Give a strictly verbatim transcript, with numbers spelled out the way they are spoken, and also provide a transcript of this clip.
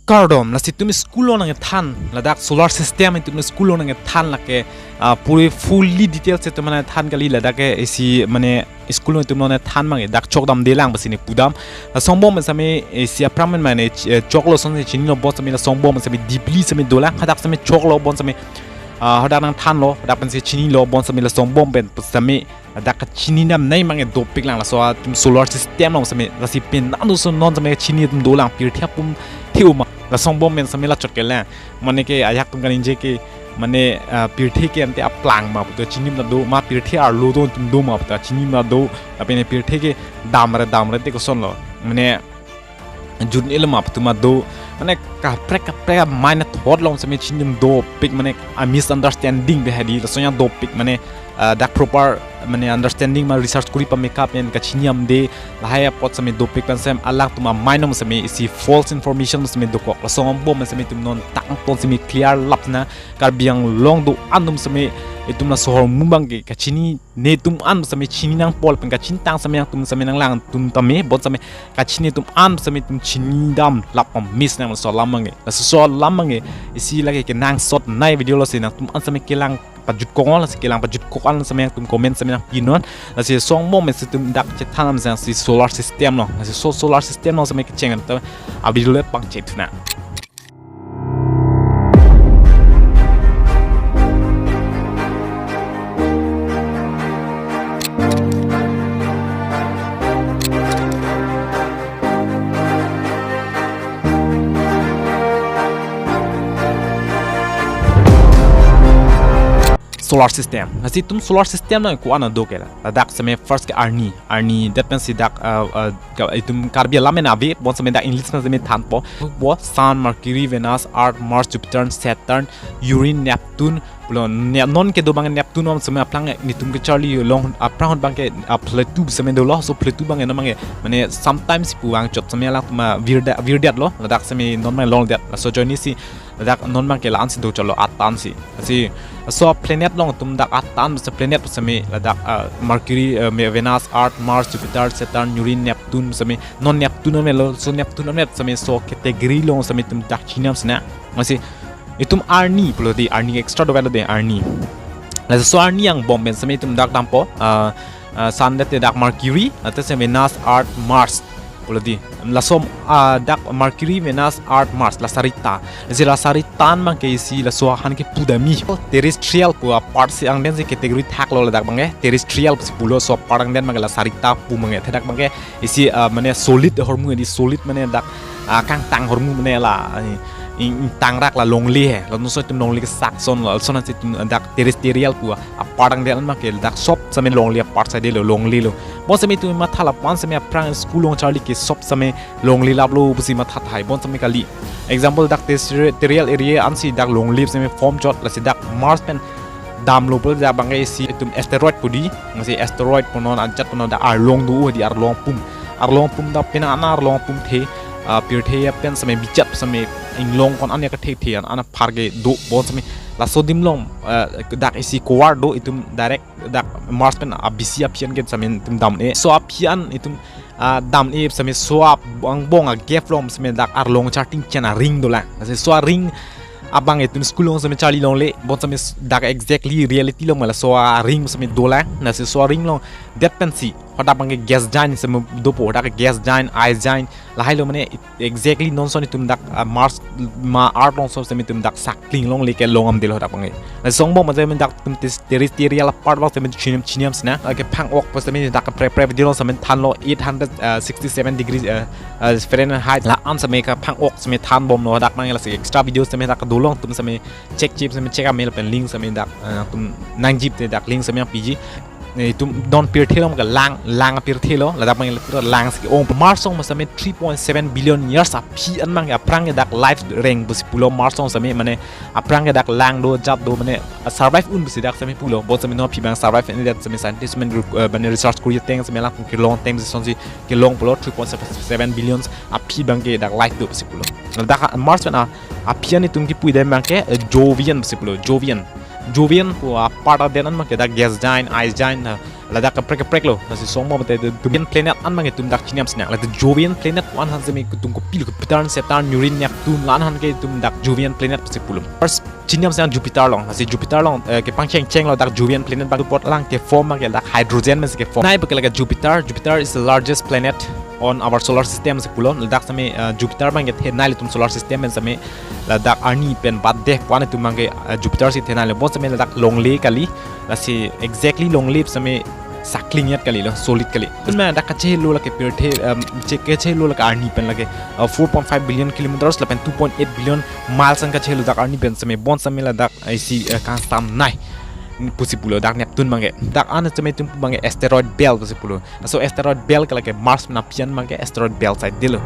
Kardom, lasi itum school along nangthan, ladak solar system itum school along nangthan lake, ah, puri fully details itum nangthan kali ladak ke isi mane school along itum nangthan abang dak chokdamde lang pusi neli pudam. Lason angbong pen sitame isi aphrang pen mane ch-, eh, choklo ason si chinilo, bonsitame lason angbong pen sitame deeply sitame dolang, hadak sitame choklo bonsitame, ah, hadak nangthanlo, hadak pensi chinilo, bonsitame lason angbong pen sitame dak kachini damnei abang dopik lang laso atum solar system along sitame, lasi pen nang doson non sitame kachini atum dolang, pirthe apum the-o ma, lason angbong pen sitame la chot kelang. Mane ke ajahak atum kaningje ke, mane, ah, pirthe ke ante aplang ma puta chinidam do, ma pirthe arlo do atum do ma puta chinidam do, lapen pirthe ke damre damre te kosonlo. Mane jun ele ma putu ma do, mane kaprek kaprek a-mind a-thought along sitame chinidam dopik, mane a-misunderstanding bihari lason ya dopik, mane, ah, dak proper mane understanding ma research kori pameka pen kachini damde, lahai apot sitame dopik pen sitame alangtum a-mind along sitame isi false information sitame dokok, lason angbong pen sitame itum non tangton sitame clear lap na, Karbi Anglong do-an atum sitame itum laso ahormu abang ke kachini netum an sitame chini nangpo lapen kachini tang sitame nangtum sitame nanglang atum tame, bonsitame kachini atum an sitame itum chinidam lap pame si nang laso alam abang ke. Laso alam abang ke isi lake kenangsot nei video lo si nangtum an sitame kelang pajutkok, lasi kelang pajutkok an sitame nangtum comment sitame nangpinon. Lasi lason angbong pen si itum dak chethan damsi solar system along. Lasi so solar system along sitame kecheng ta a-video le pangchek thuna. Solar system. Lasi itum solar system along ko-an do ke la. Ladak sitame first ke arni. Arni, that means si dak, uh, uh, ka-, itum Karbi alam pen ave, bonsitame dak English pen sitame thanpo. Bo Sun, Mercury, Venus, Earth, Mars, Jupiter, Saturn, Uranus, Neptune, pulo ne-, non kedo abang Neptune om sitame aphrang netum kecharli along aphrang ahut abang ke, ah, Pluto sitame dolo, so Pluto abang non abang ke, mane sometimes pu vangchot sitame alangtum avirdet, virdet lo, ladak sitame non abang longdet, laso ajoine si ladak non abang ke la-an si dochotlo atan si. Lasi laso planet along itum dak atan si planet sitame ladak, ah, Mercury, eh, me-, Venus, Earth, Mars, Jupiter, Saturn, Uranus, Neptune sitame, non Neptune melo, so Neptune met sitame so category along sitame itum dak chinidam si na. Lasi itum arni pulo di, arni extra dovelo di arni. Laso arni angbong pen sitame itum dak dampo, ah, ah, Sun det dak Mercury, lapen si Venus, Earth, Mars pulo di. Laso, ah, dak Mercury, Venus, Earth, Mars, la sarita. Lasi la sarita abang ke isi laso aphan ke pudami. Terrestrial pu apart si angdeng si category thaklo ladak abang ke. Terrestrial si pulo, so apart angdeng abang ke la sarita pu abang ke. Thedak abang ke isi, ah, mane solid ahormu di, solid mane dak, ah, kangtang ahormu mane la, i-, i-, ingtangrak la longle he. Lason so itum longle kesak ason lo, lason si itum dak terrestrial pu apart angdeng abang ke dak sob sitame longle apart saidelo, longlelo. Bonsitame itum matha lapu-an sitame aphrang school along charli ke sob sitame longle laplo pusi matha tahai, bonsitame kali. Example dak terrestrial area ansi dak longle sitame form chot, lasi dak Mars pen damlo pulo dak abang ke isi itum asteroid pu di, lasi asteroid pu non ajat pu non dak arlong do di, arlong pum. Arlong pum dak pina ana arlong pum the, ah, pirthe pen sitame bijat sitame inglong ko-an ya kethe the an, an aphar ke do, bonsitame laso adim along, ah, dak isi kovar do itum direct dak Mars pen abisi aphi an ke sitame itum dam-e. So aphi an itum, ah, dam-e sitame so angbong a-gap along sitame dak arlong charting chen a-ring dolang. Lasi so a-ring abang itum school along sitame charli longle, bonsitame s-, dak exactly reality along ma laso a-ring sitame dolang. Lasi so a-ring along det pensi hadak abang ke gas giant sitame dopo, hadak gas giant, ice giant, lahailo mane exactly non ason itum dak, ah, Mars ma Earth along so sitame itum dak sakling longle ke long damdelo hadak abang ke. Lason angbong ma sitame dak itum tes-, terrestrial apart abang sitame chinidam, chinidam si na. Lake phang-ok pu sitame dak kaprek kaprek video along sitame thanlo eight hundred sixty-seven degree, eh, eh, Fahrenheit. La-an sitame kaphang-ok sitame thanbomlo hadak abang ke, lasi extra video sitame dak dolong, itum sitame check chip sitame check amel pen link sitame dak, eh, itum nangjip te dak link sitame nangpiji. Eh, itum non pirthe along ke lang, lang pirthe lo, ladak abang ke pura lang si ong. Mars along ma sitame three point seven billion years aphi an abang ke aphrang ke dak life reng pusi pulo Mars along sitame, mane aphrang ke dak lang do, jat do, mane, ah, survive un pusi dak sitame pulo. Bonsitame non aphi abang survive un det sitame scientist men, eh, mane research kori ateng sitame lang kelong ateng si sonsi kelong pulo, three point seven billions aphi abang ke dak life do pusi pulo. Ladak Mars pen a, aphi an itum kipu idem abang ke, eh, Jovian pusi pulo, Jovian. Jovian pu apart adet an abang ke dak gas giant, ice giant, ah, Ladak kaprek kaprek lo, lasi song mo mate itum Jovian planet an abang itum dak chiniam sinang. Lasi Jovian planet an han seme itum kopilo ke Saturn, Saturn, Uranus, Neptune, la-an han ke itum dak Jovian planet pusi pulo. First chiniam sinang Jupiter along, lasi Jupiter along eh, kepangcheng cheng lo dak Jovian planet abang apot, alang ke form abang ke dak hydrogen pensi ke form. Nei abang ke lake Jupiter, Jupiter is the largest planet on our solar system si pulo. Ladak seme eh, Jupiter abang ke thenei lo itum solar system pen seme, ladak arni pen batde pu-an itum abang ke eh, Jupiter si thenei lo, bonseme ladak longle kali. Lasi exactly longle seme sakling yat kali lo, solid kali. Itum abang dak kachelo lake pirthe, um, che kachelo lake arni pen lake uh, four point five billion kilometers lapen two point eight billion miles an kachelo dak arni pen seme, bonseme ladak isi uh, kangsam nei pusi pulo dak Neptune abang ke. Dak an seme itum abang ke asteroid belt pusi pulo. So asteroid belt ke lake Mars pen apian abang ke asteroid belt side delo.